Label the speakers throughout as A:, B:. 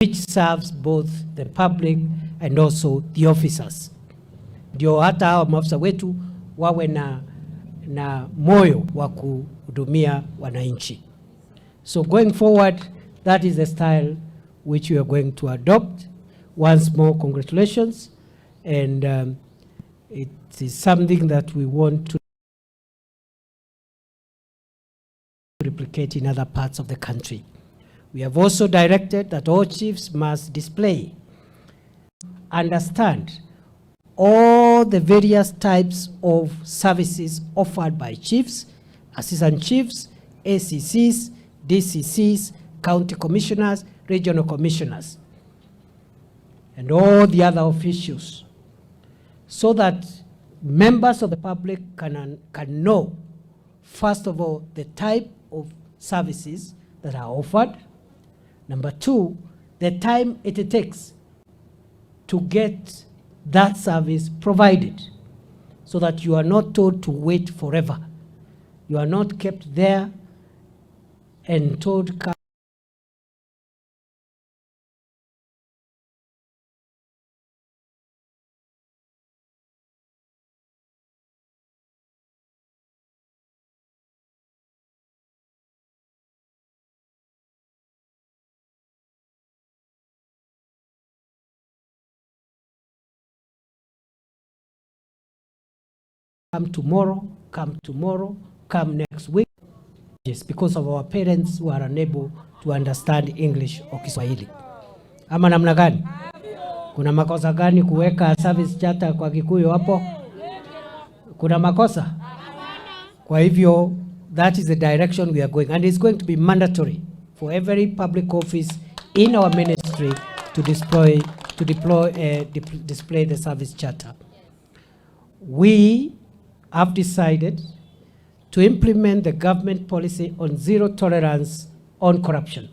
A: Which serves both the public and also the officers. Ndio hata hawa maafisa wetu wawe na moyo wa kuhudumia wananchi. So going forward, that is the style which we are going to adopt. Once more, congratulations. And it is something that we want to replicate in other parts of the country. We have also directed that all chiefs must display, understand all the various types of services offered by chiefs, assistant chiefs, ACCs, DCCs, county commissioners, regional commissioners, and all the other officials, so that members of the public can know, first of all, the type of services that are offered. Number two, the time it takes to get that service provided, so that you are not told to wait forever. You are not kept there and told, "Come tomorrow, come tomorrow, come next week." Yes, because of our parents who are unable to understand English or Kiswahili. Ama namna gani? Kuna makosa gani kuweka service charter kwa Kikuyu hapo? Kuna makosa? Kwa hivyo that is the direction we are going, and it's going to be mandatory for every public office in our ministry to display the service charter. We have decided to implement the government policy on zero tolerance on corruption.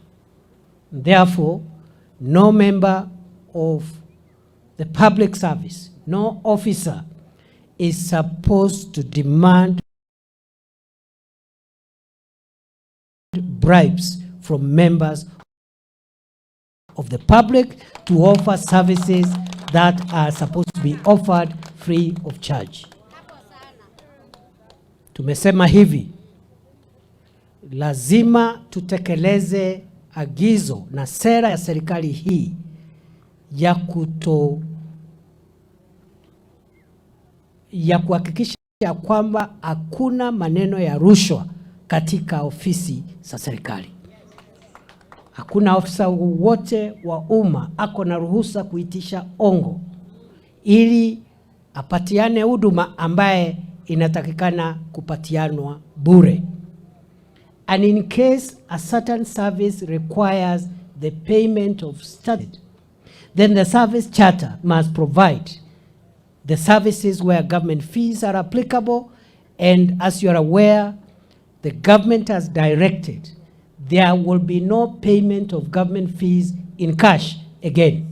A: Therefore, no member of the public service, no officer is supposed to demand bribes from members of the public to offer services that are supposed to be offered free of charge. Tumesema hivi, lazima tutekeleze agizo na sera ya serikali hii ya kuhakikisha kwamba hakuna maneno ya rushwa katika ofisi za serikali. Hakuna ofisa wowote wa umma ako na ruhusa kuitisha hongo ili apatiane huduma ambaye inatakikana kupatianwa bure. And in case a certain service requires the payment of study, then the service charter must provide the services where government fees are applicable. And as you are aware, the government has directed there will be no payment of government fees in cash again.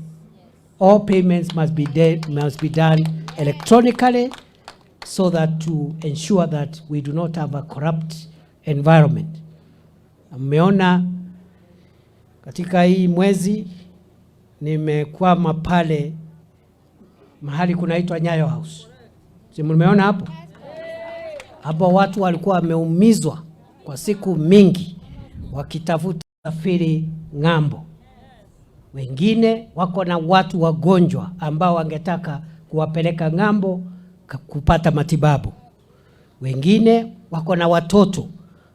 A: All payments must be done electronically so that to ensure that we do not have a corrupt environment. Mmeona katika hii mwezi nimekwama pale mahali kunaitwa Nyayo House. Si mmeona hapo? Hapo watu walikuwa wameumizwa kwa siku mingi wakitafuta safiri ng'ambo. Wengine wako na watu wagonjwa ambao wangetaka kuwapeleka ng'ambo kupata matibabu. Wengine wako na watoto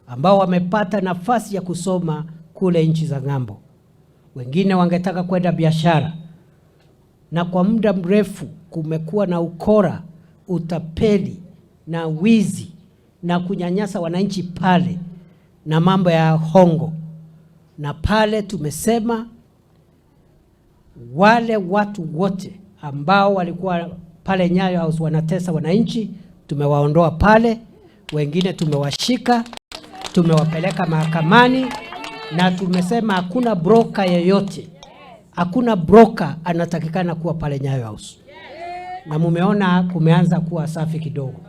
A: ambao wamepata nafasi ya kusoma kule nchi za ng'ambo. Wengine wangetaka kwenda biashara, na kwa muda mrefu kumekuwa na ukora, utapeli na wizi na kunyanyasa wananchi pale na mambo ya hongo. Na pale tumesema wale watu wote ambao walikuwa pale Nyayo House wanatesa wananchi tumewaondoa pale, wengine tumewashika, tumewapeleka mahakamani na tumesema hakuna broker yeyote, hakuna broker anatakikana kuwa pale Nyayo House. Na mumeona kumeanza kuwa safi kidogo,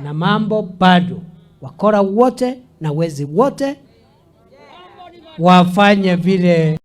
A: na mambo bado, wakora wote na wezi wote wafanye vile.